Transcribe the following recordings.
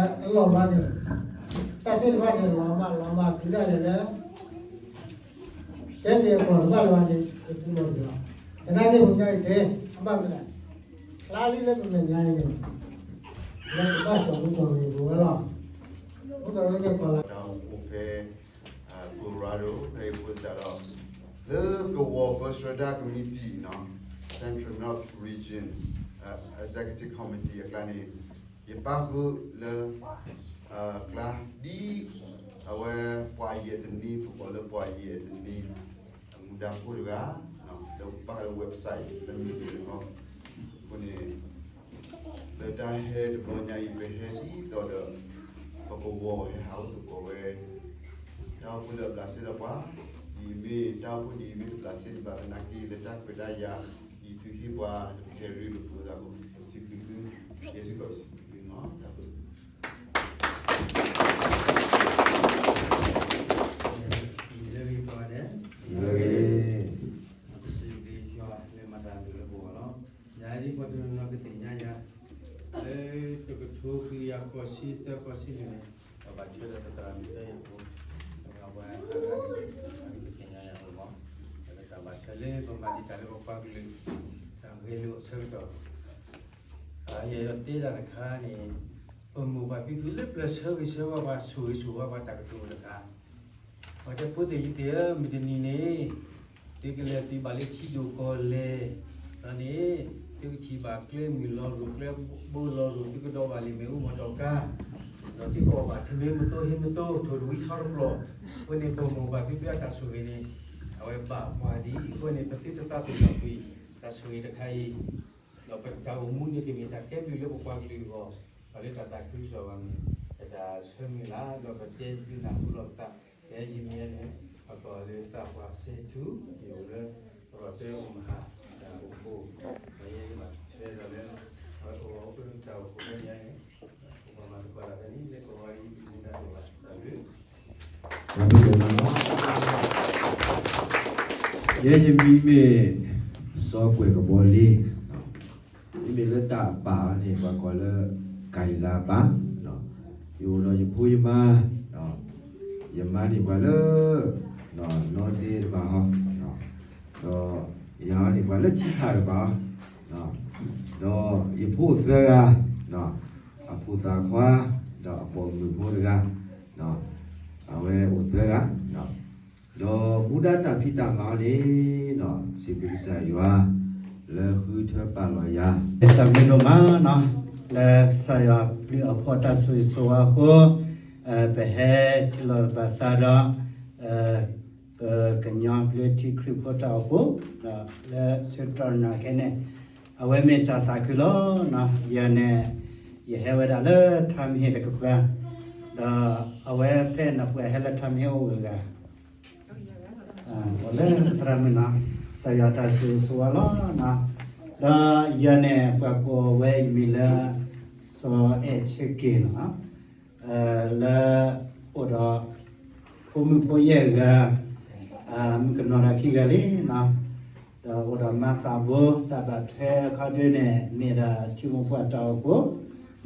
အလီၢ်မးန့ၣ်, တၢ်သ့ၣ်တဖၣ်န့ၣ် လီၤမးလီၤမး တုၤဒၣ်လဲာ်လၢ တဲတ့ၢ်အကျိာ်တဘၣ်လၢၤဘၣ်န့ၣ် ပတူၢ်လိာ်က့ၤလီၤ. သနာ်က့ပညီအံၤသ့ အဘၣ်မနုၤလဲၣ်, ဖျါလံလၢပမဲာ်ညါအံၤန့ၣ် လၢပဘၣ်စီၤမူကီၢ်ဂ့ၤပဝဲလီၤ. မူကီၢ်ဂ့ၤန့ၣ် ပှၤလၢ တၢ်အိၣ်ဖှိၣ်ဖဲ Colorado ဖဲအံၤအဃိသတးဒီး လၢကဝီၤပၢဆှၢဒၣ် committee နီၤ, Central North Region Executive Committee အကျါန့ၣ် ယပၣ်ဃုာ်လၢ ကျါဒ် အဝဲပှၤယဲၢ်သနံ ပကိးလၢပှၤယဲၢ်သနံ အမူဒါခိၣ်တဂၤ လၢပာ်လၢ website လၢမ့ၢ်န့ၣ်လီၤ. အဃိန့ၣ် လၢတၢ်ဟဲတဘျီညါအံၤ ပဟဲဒ်သိးဒီး ပကဝီၤဟဲဟးအိၣ်သကိးဝဲ တၢ်အိၣ်ဖှိၣ်လၢအဘျးစဲဒီးပှၤ, ဒ်မ့ၢ်တၢ်အိၣ်ဖှိၣ်ဒ်အံၤမ့ၢ်တဘျးစဲဒံးဘၣ်သနာ်က့ လၢတၢ်ခွဲးတၢ်ယာ် ဒ်သုဟ့ၣ်ပှၤတကဲရ့လိာ်ပသးအဃိ ပစံးဘျုးသု, ယဲစ့ၢ်ကီးပစံးဘျုးသုနီၤ တၢ်ဘျုး လၢဂ့ၤပှၤဒဲး, လၢဂ့ၤ, ပစံးဘျုးယွၤလၢမၤတၢ်ဘျုးလၢပဂီၢ်လီၤ. ယၤဒ်ပှၤတနီၤနီၤကသ့ၣ်ညါယၤ, လၢတကထိခွံကယၤဃိးဆံသၢ ဃိးဆံလွံၢ်န့ၣ် ပဘၣ်ထွဲဒီးသရၣ်မုၣ်တၢ်ယဲၢ်ဖိ, ပဝဲအဂၤန့ၣ် ပသ့ၣ်ညါယၤအဂီၢ်, လၢတၢ်ဘၣ်ထွဲလၢပမၤဒံးတၢ်လၢပပှၤကလုာ် တၢ်ဂဲၤလိာ်အဆၢကတီၢ် ယအဲၣ်ဒိးတဲတၢ်တခါန့ၣ်, ပမိၢ်ပၢ်ဖံဖုလၢပျၢၤဆၢဂ့ၤဆၢဝါပှၤ ဆိၣ်ဂ့ၤဆိၣ်ဝါပှၤတၢ်ကတိၤတခါ, ပှၤတဲဖိသ့ၣ်လံၤသ့ၣ်ဧၢ, မုၢ်တနံၤန့ၣ် သုကလဲၤသုဘၣ်လၢထံဒိၣ်ကီၢ်လဲၢ်, ဒီးန့ၣ် သုကထံၣ်ဘၣ်ကျဲမုၢ်လီၤရိၣ် ကျဲဘိလီၤရိၣ် သုကဒိးဘၣ်လံာ်မ့ၣ်အူမီၢ်တီၢ်ကါ, ဒီးသုကအီၣ်ဘၣ်ထမ့ၢ်မသိဟ့မသိ ထိၣ်တဝံဆီတပျီၤ, အဃိန့ၣ်ပမိၢ်ပၢ်ဖံဖုအတၢ်ဆိၣ်ဂ့ၤန့ၣ် အဝဲဘၣ်ပှၤဒ်အံၤအဃိန့ၣ် ပသုတသးပ့ၤနီၣ်ကွံာ် တၢ်ဆိၣ်ဂ့ၤတခါအံၤ, ဒီးပတၢ်အိၣ်မူန့ၣ်ကမ့ၢ်တၢ်ကဲဘျုးလၢပပှၤကလုာ်အဂီၢ်, ပှၤလၢတၢ်သးခုကစီၣ်ဘၣ်န့ၣ် ပတၢ်ဆၢမုၢ်လၢ် ဒီးပတဲဒုးနၢ်ဟူလီၤပသး, ဖဲယမံၤန့ၣ် ပကိးလၢသးပှၢ်စဲထူ ယအိၣ်လၢ ရီၣ်တဲအိၣ်မဟါ တၢ်အိၣ်ဖှိၣ်, ဒီးယဲယဘၣ်ထွဲဒီးလၢ ပအိၣ်အီၤအိၣ်ဖှိၣ်တၢ်အိၣ်ဖှိၣ်ဖဲညါန့ၣ် ပမၤသကိးတၢ်ဖဲန့ၣ် လၢကဝီၤအံၤ မူဒါတအိၣ်ဘၣ် တၢ်ဘျုး ယဲယမံၤမ့ၢ် စီၤကွဲၢ်ကဘီလ့, မ့မ့ၢ်လၢတၢ်အပၢ်န့ၣ် ပှၤကိးလၢ ကၤလံၤလါအပၢ်, ယအိၣ်ဒီးယဖိယမါ, ယမါန့ၣ်ပှၤလၢ နီၢ်ဒ့တဖၣ်ဟီ, ဒီးယၤန့ၣ်ပှၤလၢထံဖးတဖၣ်, ဒီးယဖိအိၣ်သၢဂၤ, အဖိသၣ်ခွါ, ဒီးအပိာ်မုၣ်ဖိတဂၤ, အဝဲအိၣ်သၢဂၤ, ဒီးမူဒါတၢ်ဖံးတၢ်မၤအီၤန့ၣ်, စံးဘျုးကစၢ်ယွၤ လၢဃုထၢပာ်လီၤယၤ, တၢ်မ့ၢ်ဒိၣ်မးနီၤ, လၢကစၢ်ယွၤပျုးအီၤဖှိၣ်တၢ်ဆိၣ်ဂ့ၤဆိၣ်ဝါအဃိ, ပဟဲထံၣ်လိာ်ဘၣ်သးဒီး ပကညီဘျၢထံခရံာ်ဖိတၢ်အိၣ်ဖှိၣ်, လၢဆၢကတီၢ်နၤခဲန့ၣ်, အဝဲမ့ၢ်တၢ်သးခုလီၤ. ယၤန့ၣ် ယဟဲဝဲဒၣ်လၢထါမ့ၢ်ဟ့ၣ်တကပၤ, ဒီးအဝဲဖဲနၢ်ပှၢ်ဟဲလၢထါမ့ၢ်ဟ့ၣ်အိၣ်ဂၤဂၤ, အိၣ်လၢသရၣ်မုၣ်နီၤ, ကစၢ်ယွၤတၢ်ဆိၣ်ဂ့ၤဆိၣ်ဝါလီၤ. ဒီးယၤန့ၣ် ပှၤကိးဝဲအမံၤလၢ စီၤအဲၣ်ဆၢက့ၤနီၤ, လၢအိၣ်ဒီး ဖိမုၣ်ဖိယဲၢ်ဂၤ, မုၣ်ကနီၤဒီးခံဂၤလံနီၤ, ဒီးအိၣ်ဒီးမါသးဘိ တၢ်ဘၣ်ထွဲအခီဒုန့ၣ် မ့ၢ်ဒၣ်ထံမိၢ်ပှၢ်တၢ်အိၣ်ဖှိၣ်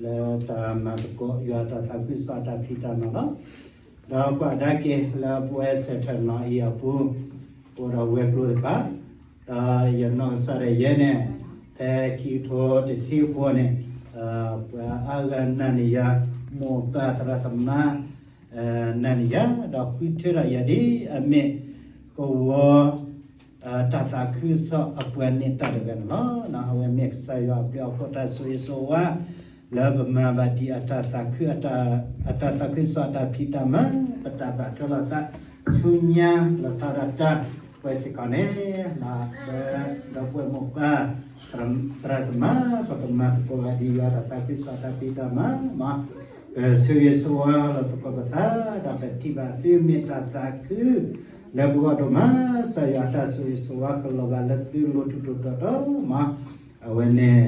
လၢတၢ်မၤသကိးယွၤတၢ်သးခုကစီၣ်တၢ်ဖံးတၢ်မၤလီၤ. ဒီးပှၤဒါက့ၤလၢပဝဲစဲးထၢၣ်နီၤအံၤအပူၤ, အိၣ်ဒီးဝဲၤကျိၤတဖၣ်, ဒီးယနီၢ်ကစၢ်ဒၣ်ယဲန့ၣ် ဖဲခံကထိတဆံအဃိန့ၣ်, ပှၤအါဂၤနာ်န့ၢ်ယၤ, မိၢ်ပၢ်သရၣ်သမါ နာ်န့ၢ်ယၤ, ဒီးဃုထၢထီၣ်ယၤဒ်အမ့ၢ် ကဝီၤ တၢ်သးခုကစီၣ်အပှၤန့ၢ်တၢ်တဂၤန့ၣ်လီၤ. အဝဲမ့ၢ်ကစၢ်ယွၤအဘျုးအဖှိၣ်တၢ်ဆိၣ်ဂ့ၤဆိၣ်ဝါ လၢပမၤဘၣ်ဒံးအတၢ်သးခု, အတၢ်သးခုကစီၣ်အတၢ်ဖံးတၢ်မၤ, ပတၢ်ဘၣ်ထွဲလိာ်သးဆူညါလီၤဆီဒၣ်တၢ် ပှဲၤစ့ၢ်ကီးန့ၣ်, ဒီပုၢ်ဝဲၢ်မိၢ်ပၢ် သရၣ်သမါ ပကမၤသကိးဂၤဒ်ယွၤတၢ်သးခုကစီၣ်တၢ်ဖံးတၢ်မၤ, ပဆိၣ်ဂ့ၤဆိၣ်ဝါလိာ်သကိးပသး ဒီးပထံၣ်ဘၣ်သုမ့ၢ်တၢ်သးခု လၢပဂီၢ်ဒိၣ်မး, ကစၢ်ယွၤတၢ်ဆိၣ်ဂ့ၤဆိၣ်ဝါကလီၤဘၣ်လၢသုလိၤထူးထူးတီၤတီၤမး, အဝဲန့ၣ်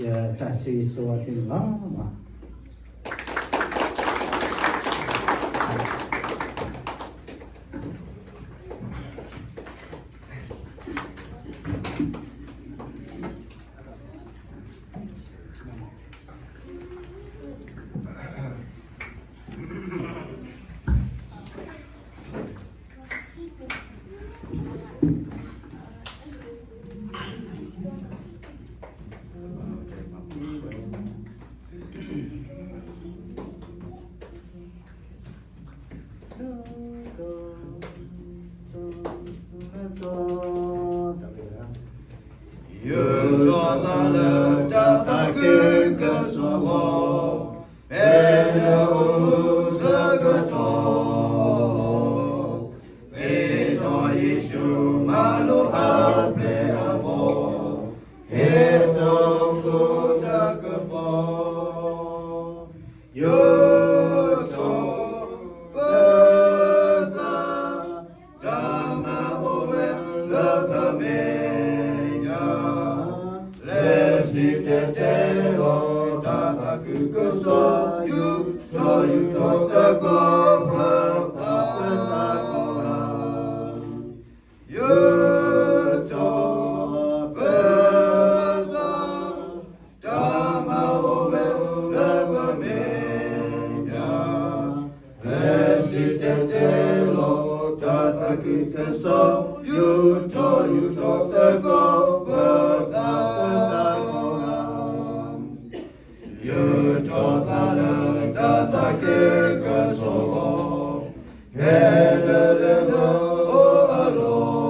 ယတၢ်ဆိၣ်ဂ့ၤဆိၣ်ဝါသုန့ၣ်လီၤ. ယိၤထီၣ်ပသး, တၢ်မၤအိၣ်ဝဲလၢပမဲာ်ညါ, လဲၤစံၣ်တဲၤတဲလီၤတၢ်သးခုကစီၣ်, ယူၤထီၣ်ယူၤထီၣ်သၢကီၢ် ပသးကိးဂၤ, ယိၤထီၣ်ပသး, တၢ်မၤအိၣ်ဝဲလၢပမဲာ်ညါ, လဲၤစံၣ်တဲၤတဲလီၤတၢ်သးခုကစီၣ်, ယူၤထီၣ်ယူၤထီၣ်သၢကီၢ် ပသးပသးကိးဂၤ, ယူၤထီၣ်သးလၢတၢ်သးခုကစီၣ်အဂီၢ်, ဖဲလၢလၢလၢအအိၣ်အလီၢ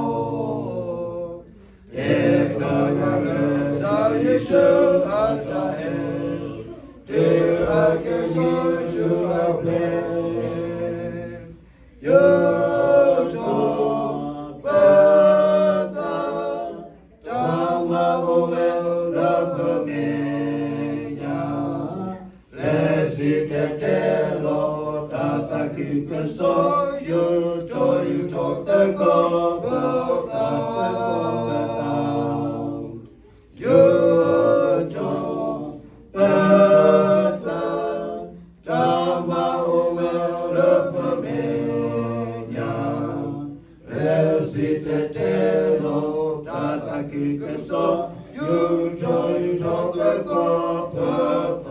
်, တဲပှၤဂၤလၢ ကစၢ်ယ့ၣ်ၡူးအတၢ်အဲၣ်, တုၤအက့ၤဆူယ့ၣ်ၡူးအပျဲၢ်, ယိၤထီၣ်ပသး, တၢ်မၤအိၣ်ဝဲလၢပမဲာ်ညါ, လဲၤစံၣ်တဲၤတဲလီၤတၢ်သးခုကစီၣ်, ယူၤထီၣ်ယူၤထီၣ်သၢကီၢ် ပသးပသးကိးဂၤ, ယိၤထီၣ်ပသး, တၢ်မၤအိၣ်ဝဲလၢပမဲာ်ညါ, လဲၤစံၣ်တဲၤတဲလီၤတၢ်သးခုကစီၣ်, ယူၤထီၣ်ယူၤထီၣ်သၢကီၢ် ပသး